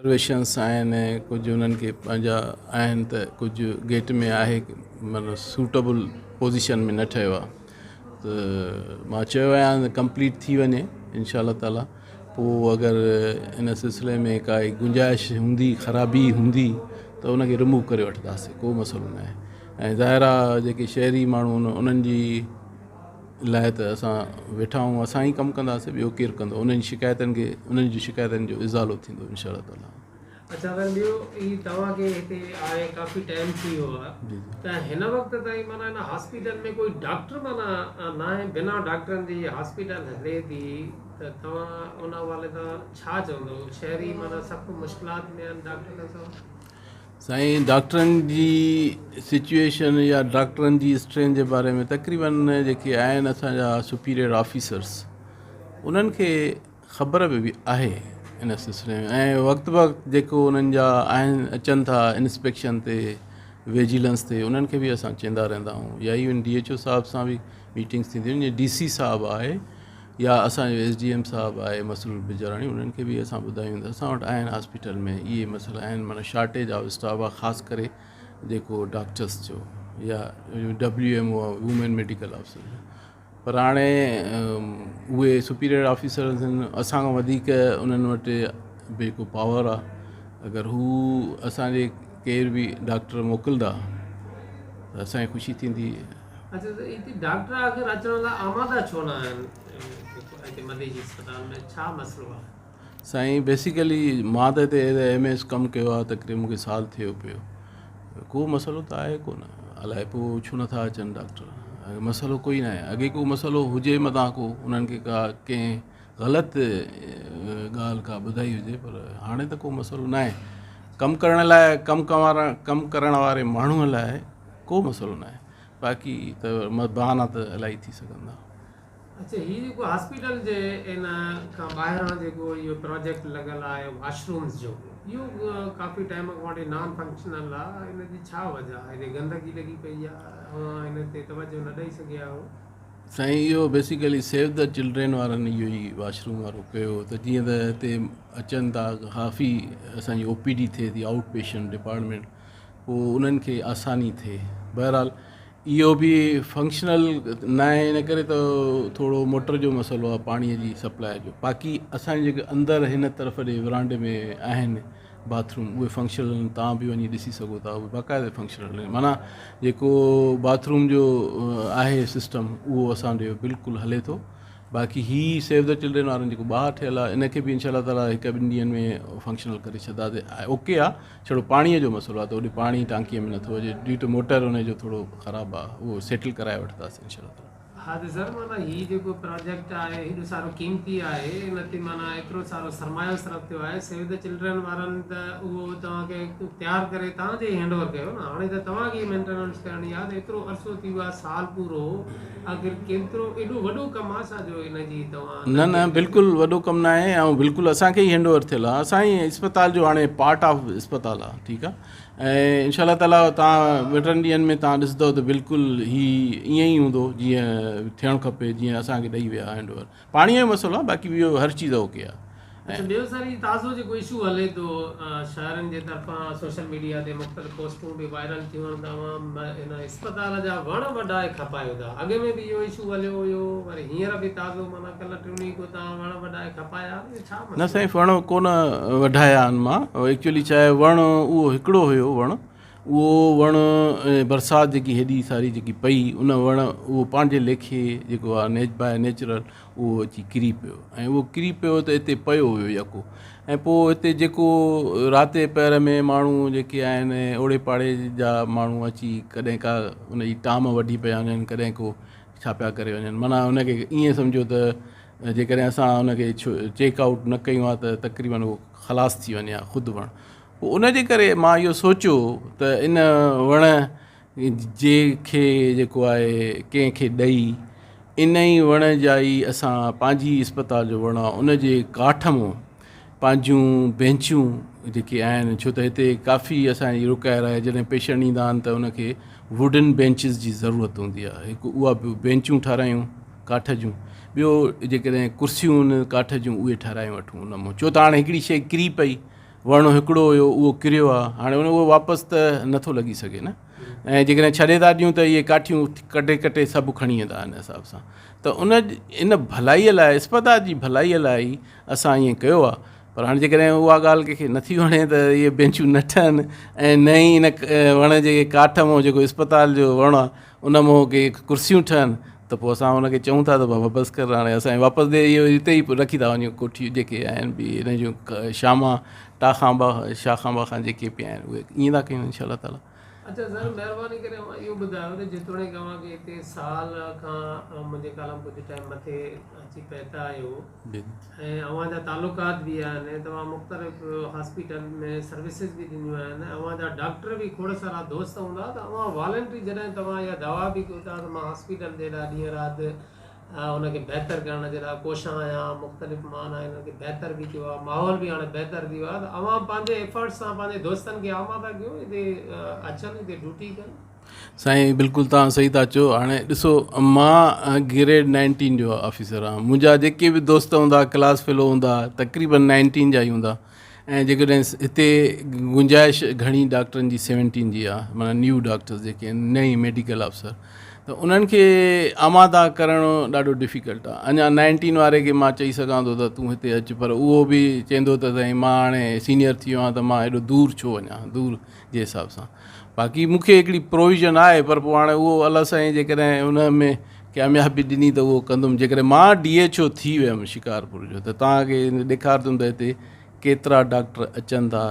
Reservations آهن ڪجهه انهن کي پنهنجا آهن ته ڪجهه گيٽ ۾ آهي مطلب سوٽيبل پوزيشن ۾ نه ٺهيو آهي ته مان چيو آهي ته ڪمپليٽ ٿي وڃي انشاء الله تعاليٰ پوء اگر ان سلسلي ۾ ڪائي گنجائش هوندي خرابي هوندي ته ان کي رموو ڪري وٺنداسين ڪو مسئلو نه آهي ۽ ظاهر آهي جيڪي شهري ماڻهو آهن انهن جي لاء ته اسان ويٺا آهيون اسان ئي ڪم ڪنداسين ٻيو ڪير ڪندو انهن جي شڪايتن کي انهن جي شڪايتن جو ازالو ٿيندو انشاء الله تعالي. اڇا سر ٻيو هي توهان کي هتي آئي ڪافي ٽائيم ٿي ويو آهي ته هن وقت تائين معنيٰ هن هاسپيٽل ۾ ڪوئي ڊاڪٽر معنيٰ ناهي بنا ڊاڪٽرن جي هي هاسپيٽل هلي ٿي ته توهان ان حوالي سان ڇا چوندو شهري معنيٰ سخت مشڪلات ۾ آهن ڊاڪٽر کان سواء. سائين ڊاڪٽرن جي سچوئيشن يا ڊاڪٽرن جي اسٽرين جي باري ۾ تقريبن جيڪي آهن اسان جا سپيريئر آفيسرس انهن کي خبر به آهي ان سلسلي ۾ ۽ وقت بوقت جيڪو انهن جا آهن اچن ٿا انسپيڪشن تي ويجيلنس تي انهن کي به اسان چئندا رهندا آهيون يا ايون ڊي ايڇ او صاحب سان به ميٽنگس ٿينديون آهن جيئن ڊي سي صاحب آهي يا اسان جو ايس ڊي ايم صاحب آهي مسرور بجاراڻي انهن کي به اسان ٻڌايون ته اسان وٽ آهن هاسپيٽل ۾ اهي مسئلا آهن معنيٰ شارٽيج آف اسٽاف آهي خاص ڪري جيڪو ڊاڪٽرس جو يا ڊبليو ايم او آهي وومين ميڊيڪل آفيسر جو پر هاڻي اهي سپيريئر آفيسر آهن اسان کان وڌيڪ انهن وٽ به ڪو پاور آهي اگر هو اسانجي ڪير به ڊاڪٽر موڪلدا ته اسانکي خوشي ٿيندي. اچا ته هتي ڊاڪٽر آخر اچڻ لاء آماده ڇو نه آهن هتي مديجي اسپتال ۾ ڇا مسئلو آهي. سائين بيسيڪلي مان ته هتي ايز اي ايم ايس ڪم ڪيو آهي تقريبن مونکي سال ٿيو پيو ڪو مسئلو ته آهي ڪونه الائي پوء ڇو نٿا اچن ڊاڪٽر مسئلو ڪوئي نه آهي اڳي ڪو مسئلو هجي متان ڪو انهن کي ڪا ڪنهن غلط ڳالهه ڪا ٻڌائي هجي پر هاڻي ته ڪو مسئلو نه آهي ڪم ڪرڻ لاء ڪم ڪم ڪرڻ واري ماڻهو لاء ڪو مسئلو نه آهي باقي ته بهانا ته الاهي ٿي سگهن ٿا. اڇا هي جيڪو هاسپيٽل جي ان کان ٻاهران جيڪو اهو پراجيڪٽ لڳل آهي واش رومز جو اهو ڪافي ٽائيم کان وٺي نان فنڪشنل آهي ان جي ڇا وجه آهي هتي گندگي لڳي پئي آهي اوهان ان تي توجه نه ڏئي سگهيا آهيو. سائين اهو بيسيڪلي سيو the children وارن اهو ئي واش روم وارو ڪيو ته جيئن ته هتي اچن ٿا ڪافي اسان جي او پي ڊي ٿئي ٿي آئوٽ پيشنٽ ڊپارٽمينٽ پوء انهن کي آساني ٿئي بهرحال اهو به فنڪشنل ناهي ان ڪري ته ٿورو موٽر جو مسئلو آهي پاڻي جي سپلاء جو باقي اسان جي جيڪي اندر هن طرف ڏي ورانڊي ۾ آهن باٿ روم اهي فنڪشنل آهن تان به وڃي ڏسي سگهو ٿا اهي باقاعده فنڪشنل آهن معنيٰ جيڪو باٿ روم جو آهي سسٽم اهو اسان جو بلڪل هلي ٿو باقي هي سيو the children وارن جيڪو ٻاهر ٺهيل آهي ان کي به انشاء الله تعالي هڪ ٻن ڏينهن ۾ فنڪشنل ڪري ڇڏنداسين اوڪي آهي ڇڙو پاڻي جو مسئلو آهي ته اوڏي پاڻي ٽانڪي ۾ نٿو اچي ڊيو ٽو موٽر ان جو ٿورو خراب آهي اهو سيٽل ڪرائي وٺنداسين انشاء الله تعالي. ها ته سر معنيٰ هي جيڪو پراجيڪٽ آهي هيڏو سارو قيمتي آهي ان تي معنيٰ ايترو سارو سرمايو صرف ٿيو آهي سيو the children وارن ته اهو توهان کي تيار ڪري توهان جي هينڊ اوور ڪيو نه هاڻي ته توهان کي ئي مينٽيننس ڪرڻي آهي ته ايترو عرصو ٿي ويو آهي سال پورو آخر ڪيترو ايڏو وڏو ڪم آ ڇا جو ان جي توهان نه نه بلڪل وڏو ڪم نه آهي ۽ بلڪل اسان کي ئي هينڊ اوور ٿيل آهي اسان ئي اسپتال جو هاڻي پارٽ آف اسپتال آهي ٺيڪ آهي ۽ انشاء الله تعالي تان ٻه ٽن ڏينهن ۾ تان ڏسندو ته بلڪل هي ائين ئي هوندو جيئن ٿيڻ کپي جيئن اسان کي ڏئي ويا هينڊ اوور پاڻي جو مسئلو آهي باقي ٻيو هر چيز اوڪي آهي. اڇا ٻيو سر هي تازو جيڪو اشو هلي ٿو شهرين جي طرفان سوشل ميڊيا تي مختلف پوسٽون به وائرل ٿيون آهن ته اوهان هن اسپتال جا وڻ وڍائي کپايو ٿا اڳ ۾ به اهو اشو هليو هيو وري هينئر به تازو معنيٰ ڪلهه ٽيون ڏينهن ڪو توهان وڻ وڍائي کپايا اهو ڇا نه مسئلو سائين وڻ ڪونه وڍايا آهن مان ايڪچولي ڇا آهي وڻ اهو هڪڙو هيو وڻ اهو وڻ برسات جيڪي هيڏي ساري جيڪي پئي ان وڻ اهو پنهنجي ليکي جيڪو آهي باء نيچرل اهو اچي ڪري پيو ۽ اهو ڪري پيو ته اتي پيو هيو يڪو ۽ پوء اتي جيڪو رات جي پهر ۾ ماڻهو جيڪي آهن اوڙي پاڙي جا ماڻهو اچي ڪڏهن ڪا ان جي ٽام وڍي پيا وڃن ڪڏهن ڪو ڇا پيا ڪري وڃن معنيٰ ان کي ائين سمجهو ته جيڪڏهن اسان ان کي چيڪ آئوٽ نه ڪيون ها ته تقريبن اهو خلاص ٿي وڃي ها خود وڻ پوء ان جي ڪري مان اهو سوچيو ته ان وڻ جي کي جيڪو آهي ڪنهن کي ڏئي ان ئي وڻ جا ئي اسان پنهنجي اسپتال جو وڻ آهي ان جي ڪاٺ مون پنهنجون بينچون جيڪي آهن ڇو ته هتي ڪافي اسانجي رڪائر آهي جڏهن پيشنٽ ايندا آهن ته ان کي ووڊن بينچز جي ضرورت هوندي آهي هڪ اها به بينچون ٺارايون ڪاٺ جون ٻيو جيڪڏهن ڪرسيون ڪاٺ جون اهي ٺارايون وٺون ان مون ڇو ته هاڻي هڪڙي شيء ڪري پئي وڻ هڪڙو هيو اهو ڪريو آهي هاڻي ان اهو واپس ته نٿو لڳي سگهي نه ۽ جيڪڏهن ڇڏي ٿا ڏيون ته اهي ڪاٺيون ڪٽي ڪٽي سڀ کڻي ويندا ان حساب سان ته ان ان ڀلائيء لاء اسپتال جي ڀلائيء لاء ئي اسان ائين ڪيو آهي پر هاڻي جيڪڏهن اها ڳالهه ڪنهن کي نٿي وڻي ته اهي بينچون نه ٺهن ۽ نه ئي ان وڻ جي ڪاٺ مون جيڪو اسپتال جو وڻ آهي ان مون ڪي ڪرسيون ٺهن ته پوء اسان ان کي چئون ٿا ته بابا بس ڪر هاڻي اسان واپس ڏي اهو هتي ئي رکي ٿا وڃون ڪوٺيون جيڪي آهن به هن جون شاما ٽاخان با شاخان باخان جيڪي به آهن اهي ائين ٿا ڪيون انشاء الله تعالي. اڇا سر مهرباني ڪري اوهان اهو ٻڌايو ته جيتوڻيڪ اوهان کي هتي سال کان منهنجي خيال ۾ ڪجهه ٽائيم مٿي اچي پهتا آهيو ۽ اوهان جا تعلقات به آهن توهان مختلف هاسپيٽل ۾ سروسز به ڏنيون آهن اوهان جا ڊاڪٽر به کوڙ سارا دوست هوندا ته اوهان والنٽري جڏهن توهان اها دعويٰ به ڪيو ٿا ته مان هاسپيٽل جي لاء ڏينهن رات ان کي بهتر ڪرڻ جي لاء ڪوشان آهيان مختلف مان انهن کي بهتر به ڪيو آهي ماحول به هاڻي بهتر ٿي ويو آهي ته اوهان پنهنجي ايفرٽس سان پنهنجي دوستن کي آماده ڪيو هتي اچن هتي ڊيوٽي ڪن. سائين بلڪل توهان صحيح ٿا چئو هاڻي ڏسو مان گريڊ نائنٽين جو آفيسر آهيان منهنجا جيڪي به دوست هوندا ڪلاس فيلو هوندا تقريبن نائنٽين جا ئي هوندا ۽ جيڪڏهن هتي گنجائش گهڻي ڊاڪٽرن جي سيونٽين جي آهي معنيٰ نيو ڊاڪٽرز جيڪي آهن نئين ميڊيڪل آفيسر ته انهن کي آماده ڪرڻ ڏاڍو ڊفيڪلٽ آهي اڃا نائنٽين واري کي مان چئي سگهان ٿو ته تون هتي اچ پر اهو به چوندو ته سائين مان هاڻي سينئر ٿي ويو آهيان ته مان ايڏو دور ڇو وڃان دور جي حساب سان باقي مون کي هڪڙي پروويزن آهي پر پوء هاڻي اهو الله سائين جيڪڏهن ان ۾ ڪاميابي ڏني ته اهو ڪندم جيڪڏهن مان ڊي ايڇ او ٿي ويم شڪارپور جو ته توهان کي ڏيکارندم ته هتي ڪيترا ڊاڪٽر اچن ٿا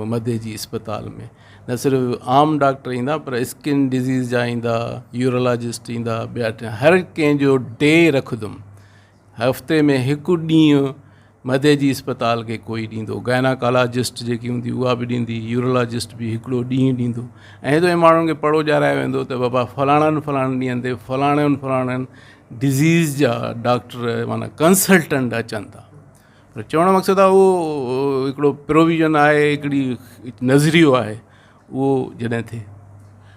مدي جي اسپتال ۾ نه صرف عام ڊاڪٽر ايندا پر اسڪن ڊزيز جا ايندا يورولاجسٽ ايندا ٻيا ٽيا هر ڪنهن جو ڊي رکندم هفتي ۾ هڪ ڏينهن مدي جي اسپتال کي ڪوئي ڏيندو گائناڪالاجسٽ جيڪي هوندي اها به ڏيندي يورولاجسٽ به هڪڙو ڏينهن ڏيندو ۽ هتي ماڻهن کي پڙهو ڏيارايو ويندو ته بابا فلاڻن فلاڻن ڏينهن تي فلاڻن فلاڻن ڊزيز جا ڊاڪٽر معنيٰ ڪنسلٽنٽ اچن ٿا پر چوڻ جو مقصد آهي اهو هڪڙو پروويزن آهي هڪڙي نظريو آهي اهو جڏهن ٿئي.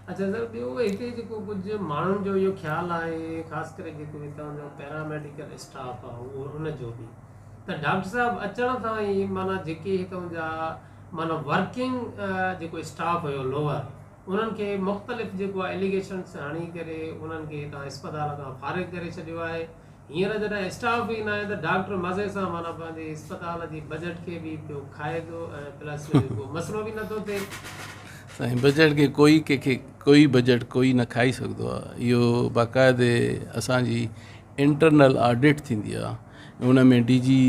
اڇا سر ٻيو هتي جيڪو ڪجهه ماڻهن جو اهو خيال آهي خاص ڪري جيڪو هتان جو پيراميڊيڪل اسٽاف آهي اهو ان جو به ته ڊاڪٽر صاحب اچڻ سان ئي معنيٰ جيڪي هتان جا معنيٰ ورڪنگ جيڪو اسٽاف هيو لوئر انهن کي مختلف جيڪو آهي اليگيشنس هڻي ڪري انهن کي هتان اسپتال کان فارغ ڪري ڇڏيو آهي هينئر جڏهن اسٽاف ئي ناهي ته ڊاڪٽر مزي سان معنيٰ پنهنجي اسپتال جي بجيٽ کي به پيو کائي ٿو ۽ پلس ڪو مسئلو به نٿو ٿئي. سائين بجيٽ کي ڪوئي ڪنهن کي ڪوئي بجيٽ ڪوئي نه کائي سگهندو آهي اهو باقاعدي اسان جي انٽرنل آڊٽ ٿيندي آهي ان ۾ ڊي جي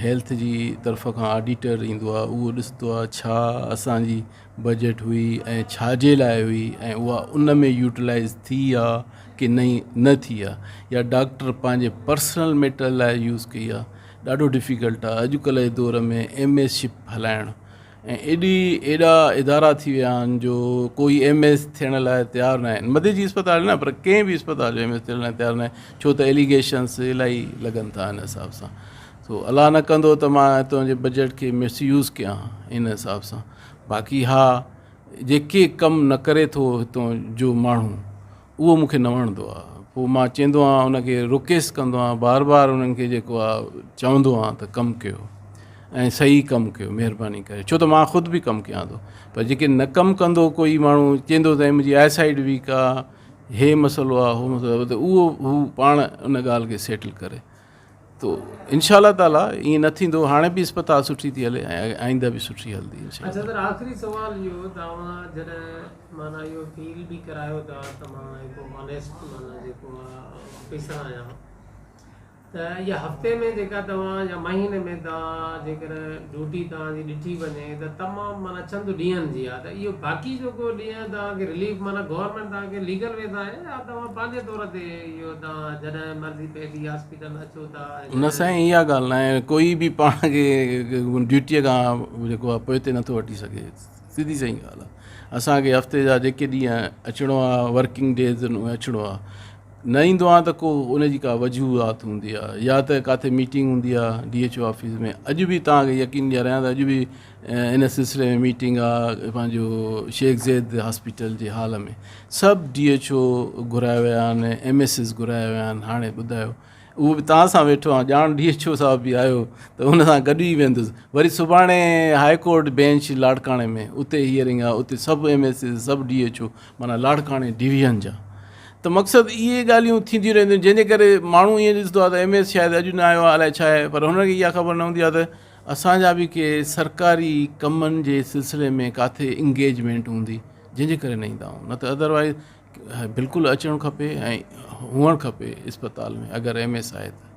هيلٿ جي طرف کان آڊيٽر ايندو آهي اهو ڏسندو آهي ڇا اسان جي بجيٽ هئي ۽ ڇا جي لاء هئي ۽ اها ان ۾ يوٽيلائز ٿي آ ڪي نه نه ٿي آ يا ڊاڪٽر پنهنجي پرسنل ميٽر لاء يوز ڪئي آ ڏاڍو ڊفيڪلٽ آ اڄڪلهه جي دور ۾ ايم ايس شپ هلائڻ ۽ ايڏي ايڏا ادارا ٿي ويا آهن جو ڪوئي ايم ايس ٿيڻ لاء تيار نه آهن مدي جي اسپتال نه پر ڪنهن به اسپتال جو ايم ايس ٿيڻ لاء تيار نه آهي ڇو ته ايليگيشنس الاهي لڳن ٿا ان حساب سان سو الله نه ڪندو ته مان تنهنجي بجيٽ کي مس يوز ڪيان ان حساب سان باقي ها جيڪي ڪم نه ڪري ٿو هتون جو ماڻهو اهو مون کي نه وڻندو آهي پوء مان چوندو آهيان ان کي رڪويسٽ ڪندو آهيان بار بار انهن کي جيڪو آهي چوندو آهيان ته ڪم ڪيو ۽ صحيح ڪم ڪيو مهرباني ڪري ڇو ته مان خود به ڪم ڪيان ٿو پر جيڪي نه ڪم ڪندو ڪوئي ماڻهو چوندو ته منهنجي آء سائيڊ ويڪ آهي هي مسئلو آهي هو مسئلو آهي ته اهو هو پاڻ ان ڳالهه کي سيٽل ڪري تو انشاء الله تعالي ائين نه ٿيندو هاڻي به اسپتال سٺي ٿي هلي ۽ آئنده به سٺي هلندي انشاء اڇا سر آخري سوال اهو ته اوهان جڏهن معنيٰ اهو فيل به ڪرايو ٿا ته مان هڪ آنيسٽ معنيٰ جيڪو آفيسر آهيان ته اها هفتي ۾ جيڪا توهان يا مهيني ۾ توهان جيڪڏهن ڊيوٽي توهان جي ڏٺي وڃي ته تمام معنيٰ چند ڏينهن جي آهي ته اهو باقي جيڪو ڏينهن توهان کي رليف معنيٰ گورنمينٽ توهان کي ليگل وي تان آهي يا توهان پنهنجي طور تي اهو توهان جڏهن مرضي پئي ٿي هاسپيٽل اچو ٿا ۽ نه سائين اها ڳالهه ناهي ڪوئي به پاڻ کي ڊيوٽيء کان جيڪو آهي پوئتي نٿو هٽي سگهي سڌي سائين ڳالهه آهي اسان کي هفتي جا جيڪي ڏينهن اچڻو آهي ورڪنگ ڊيز آهن اهي اچڻو آهي نه ايندو آهيان ته ڪو ان جي ڪا وجوهات هوندي آهي يا ته ڪاٿي ميٽنگ هوندي آهي ڊي ايڇ او آفيس ۾ اڄ به توهان کي يقين ڏياريان ته اڄ به ان سلسلي ۾ ميٽنگ آ پنهنجو شيخ زيد هاسپيٽل جي هال ۾ سڀ ڊي ايڇ او گهرايا ويا آهن ايم ايس ايس گهرايا ويا آهن هاڻي ٻڌايو اهو به توهان سان ويٺو آهيان ڄاڻ ڊي ايڇ او صاحب به آيو ته ان سان گڏ ئي ويندس وري سڀاڻي هاء ڪورٽ بينچ لاڙڪاڻي ۾ اتي هيئرنگ آهي اتي سڀ ايم ايس ايز سڀ ڊي ايڇ او معنيٰ لاڙڪاڻي ڊويزن جا ته مقصد اهي ڳالهيون ٿينديون رهنديون جنهن جي ڪري ماڻهو ائين ڏسندو آهي ته ايم ايس شايد اڄ نه آيو آهي الائي ڇا آهي پر هن کي اها خبر نه هوندي آهي ته اسان جا به ڪي سرڪاري ڪمن جي سلسلي ۾ ڪاٿي انگيجمينٽ هوندي جنهن جي ڪري نه ايندا آهيون نه ته ادروائز بلڪل اچڻ کپي ۽ هئڻ کپي اسپتال ۾ اگر ايم ايس آهي ته.